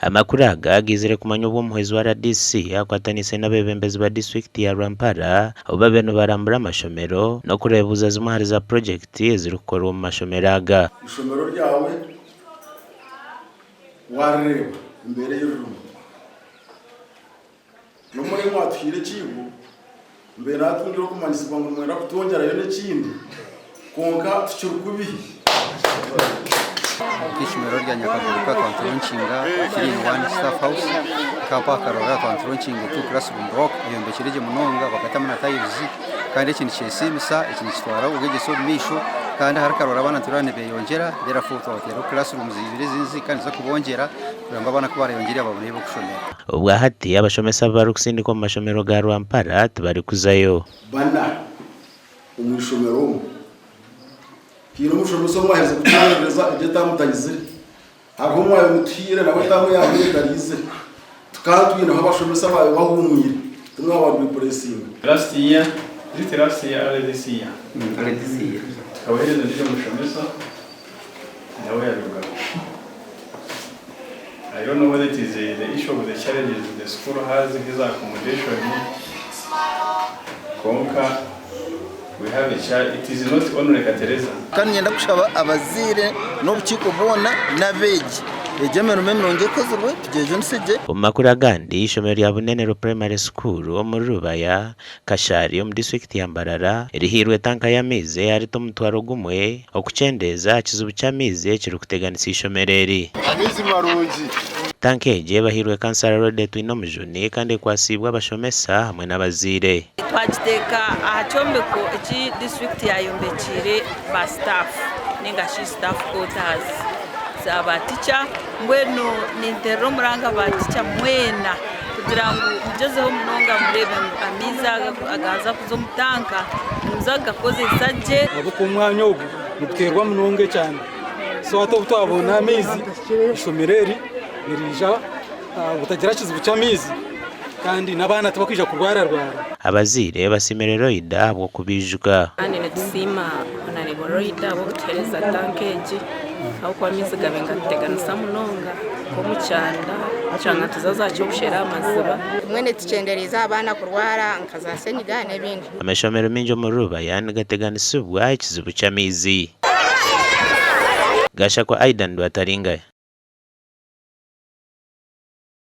Amakuru aga gaizire kumanywa obu omuhwezi wa RDC akwataniise n'abeebembezi ba disiturikiti ya Rwampara obu babaire nibarambura amashomero n'okureebuuza zimwe ahari za purogyekiti ezirikukorwa omu mashomero aga. Eishomero ryawe warireeba embeera ei ririmu. N'omuremwa atuhaire ekiibo, mbaire naatungire okumanyisibwa ngu nimwenda kutwongyerayo n'ekindi, kwonka tukiri kubi. Nk'eishomero rya Nyakaguruka twaturonkinga 3 in 1 staff house, nka mpaha Karora twaturonkinga 2 classroom block eyombekire gye munonga bakatamu na tiles kandi eki nikyesiimisa, eki nikitwara obwegyese omu maisho kandi ahari Karora abaana nitureeba nibeyongyera therefore twabateeraho classrooms ibiri ezindi kandi nituza kubongyera kugira ngu abaana ku barayongyere babone ahu b'okushomera. Obwahati abashomesa abu barikusindika omu mashomero ga Rwampara tibarikuzayo. Bana omu ishomero omwo. Haine omushomesa omwe aherize kutwoherereza egyo etaamu tayizire. Hariho omwe abimutuhaire nawe etaamu eyaahweire taraizire. Tukaba twineho abashomesa abaabaire bahuumwire timwabarwipuresinga. Last year, is it last year early this year? Early this year. Tukabahereza ondiijo mushomesa nawe yarugaho. I don't know whether it is the issue of the challenges the school has nk'eza accommodation kwonka we have a child it is not only Katereza. Kandi niinyenda kushaba abazaire n'obukiiko bwona n'abeegi, egyo emirimo emirungi ekozirwe tugyejunise gye. Omu makuru agandi, eishomero rya Bunenero Primary School omuri Rubaya, Kashari omu disiturikiti ya Mbarara rihairwe tanka y'amaizi eyareta omutwaro gumwe okukyendeeza aha kizibu ky'amaizi ekirikuteganisa eishomero eri. Amaizi marungi. Tanka egi ebahairwe Kansara Rhoda Twinomujuni kandi ekwatsiibwe abashomesa hamwe n'abazaire. Twagiteeka aha kyombeko eki disiturikiti yayombekiire ba sitaafu ninga shi staff quarters za ba tica mbwenu ninterera omuranga ba tica mwena kugira ngu mugyezeho munonga mureebe ngu amaizi aga agaaza kuza omu tanka nimuza kugakozesa gye. Ahabw'okuba omwanya ogu niguteerwa munonga ekyanda so hati obu twabona amaizi eishomero eri niriija butagira kizibu ky'amaizi kandi n'abaana tibakwija kurwararwara. Abazaire basiimire Loida ahabw'okubaijuka. Kandi nitusiima Honarebo Loida ahabw'okutuheereza tanka egi ahabw'okuba amaizi gabaire nigatuteganisa munonga nk'omu kyanda oshanga nituza za Kyobushera aha maziba. Mbwenu tukyendereize abaana kurwara nka za senyiga n'ebindi. Amashomero maingi omuri Rubaya nigateganisibwa ekizibu ky'amaizi. Gashakwa Aidan Rwataringaya.